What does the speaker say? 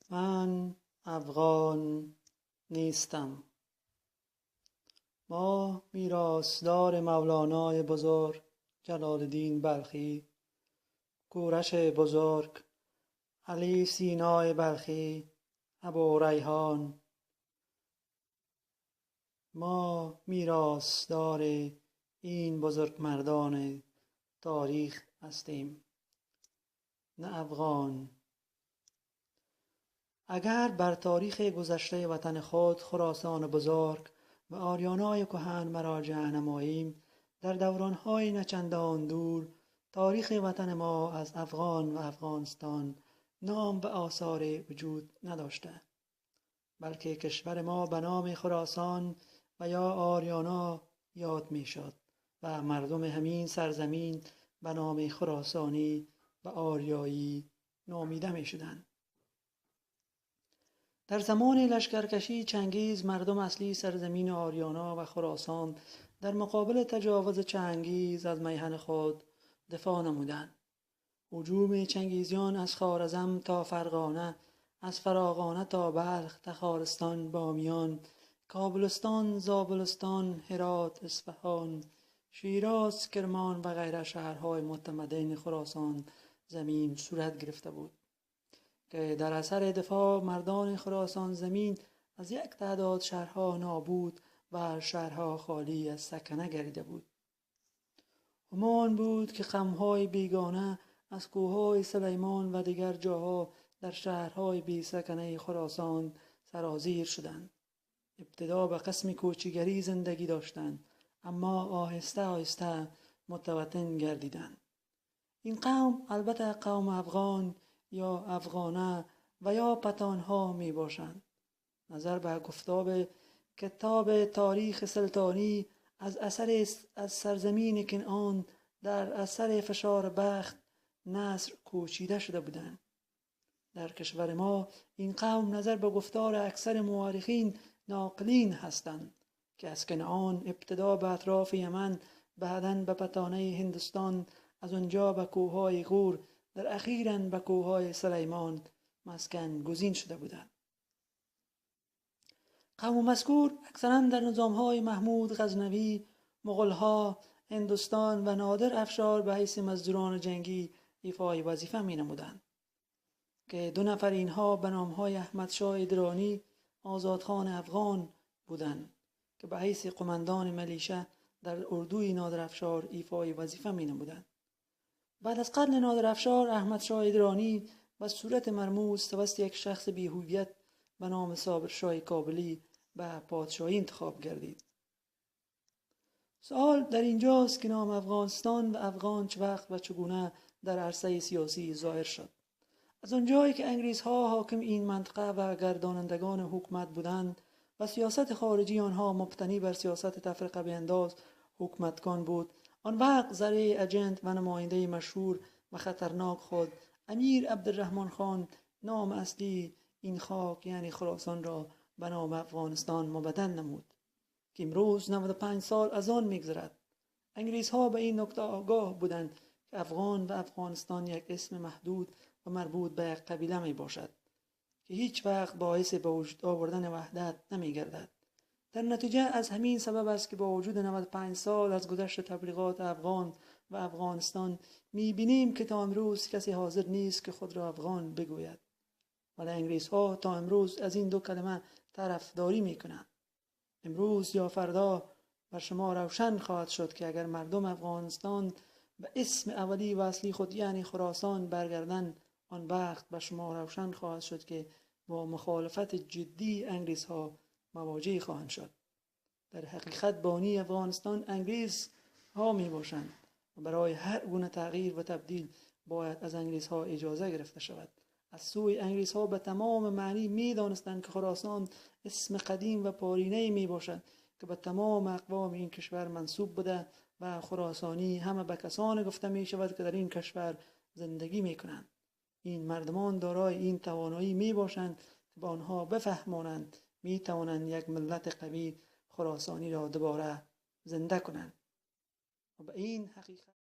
من افغان نیستم. ما میراثدار مولانای بزرگ جلال الدین بلخی، کورش بزرگ، علی سینای بلخی، ابوریحان، ما میراثدار این بزرگ مردان تاریخ هستیم، نه افغان. اگر بر تاریخ گذشته وطن خود خراسان بزرگ و آریانای کهن مراجعه نماییم، در دورانهای نچندان دور تاریخ وطن ما از افغان و افغانستان نام و آثار وجود نداشته، بلکه کشور ما به نام خراسان و یا آریانا یاد میشد و مردم همین سرزمین به نام خراسانی و آریایی نامیده میشدند. در زمان لشکرکشی چنگیز، مردم اصلی سرزمین آریانا و خراسان در مقابل تجاوز چنگیز از میهن خود دفاع نمودند. هجوم چنگیزیان از خوارزم تا فرغانه، از فراغانه تا بلخ، تخارستان، بامیان، کابلستان، زابلستان، هرات، اصفهان، شیراز، کرمان و غیره شهرهای متمدن خراسان زمین صورت گرفته بود که در اثر دفاع مردان خراسان زمین از یک تعداد شهرها نابود و شهرها خالی از سکنه گردیده بود. همان بود که قوم‌های بیگانه از کوههای سلیمان و دیگر جاها در شهرهای بی سکنه خراسان سرازیر شدند. ابتدا به قسم کوچیگری زندگی داشتند، اما آهسته آهسته متوطن گردیدند. این قوم البته قوم افغان یا افغانه و یا پتانها می باشند. نظر به گفتاب کتاب تاریخ سلطانی از اثر از سرزمین کنعان در اثر فشار بخت نصر کوچیده شده بودند. در کشور ما این قوم نظر به گفتار اکثر مورخین ناقلین هستند که از کنعان ابتدا به اطراف یمن، بعداً به پتانه هندوستان، از آنجا به کوههای غور، در اخیراً به کوههای سلیمان مسکن گزین شده بودند. قوم مذکور اکثراً در نظامهای محمود غزنوی، مغولها، هندوستان و نادر افشار به حیث مزدوران جنگی ایفای وظیفه می نمودند که دو نفر اینها به نامهای احمد شاه درانی، آزادخان افغان بودند که به حیث قماندان ملیشه در اردوی نادر افشار ایفای وظیفه می نمودند. بعد از قتل نادر افشار، احمد شاه درانی و صورت مرموز توسط یک شخص بی‌هویت به نام صابر شاه کابلی به پادشاهی انتخاب گردید. سوال در اینجاست که نام افغانستان و افغان چه وقت و چگونه در عرصه سیاسی ظاهر شد. از آنجایی که انگلیس‌ها حاکم این منطقه و گردانندگان حکومت بودند و سیاست خارجی آنها مبتنی بر سیاست تفرقه بینداز حکومتکان بود، آن وقت ذریع اجنت و نماینده مشهور و خطرناک خود امیر عبدالرحمن خان نام اصلی این خاک یعنی خراسان را به نام افغانستان مبدل نمود که امروز 95 سال از آن میگذرد. انگلیس ها به این نکته آگاه بودند که افغان و افغانستان یک اسم محدود و مربوط به یک قبیله می باشد که هیچ وقت باعث به وجود آوردن وحدت نمی گردد. در نتیجه از همین سبب است که با وجود 95 سال از گذشت تبلیغات افغان و افغانستان می بینیم که تا امروز کسی حاضر نیست که خود را افغان بگوید، ولی انگلیس ها تا امروز از این دو کلمه طرفداری می کنند. امروز یا فردا بر شما روشن خواهد شد که اگر مردم افغانستان به اسم اولی و اصلی خود یعنی خراسان برگردند، آن وقت بر شما روشن خواهد شد که با مخالفت جدی انگلیس ها مواجه خواهند شد. در حقیقت بانی افغانستان انگلیس ها می باشند و برای هر گونه تغییر و تبدیل باید از انگلیس ها اجازه گرفته شود. از سوی انگلیس ها به تمام معنی می دانستند که خراسان اسم قدیم و پارینه می باشد که به تمام اقوام این کشور منسوب بوده و خراسانی همه به کسان گفته می شود که در این کشور زندگی می کنند. این مردمان دارای این توانایی می باشند که به آنها بفهمانند می توانند یک ملت قوی خراسانی را دوباره زنده کنند. و به این حقیقت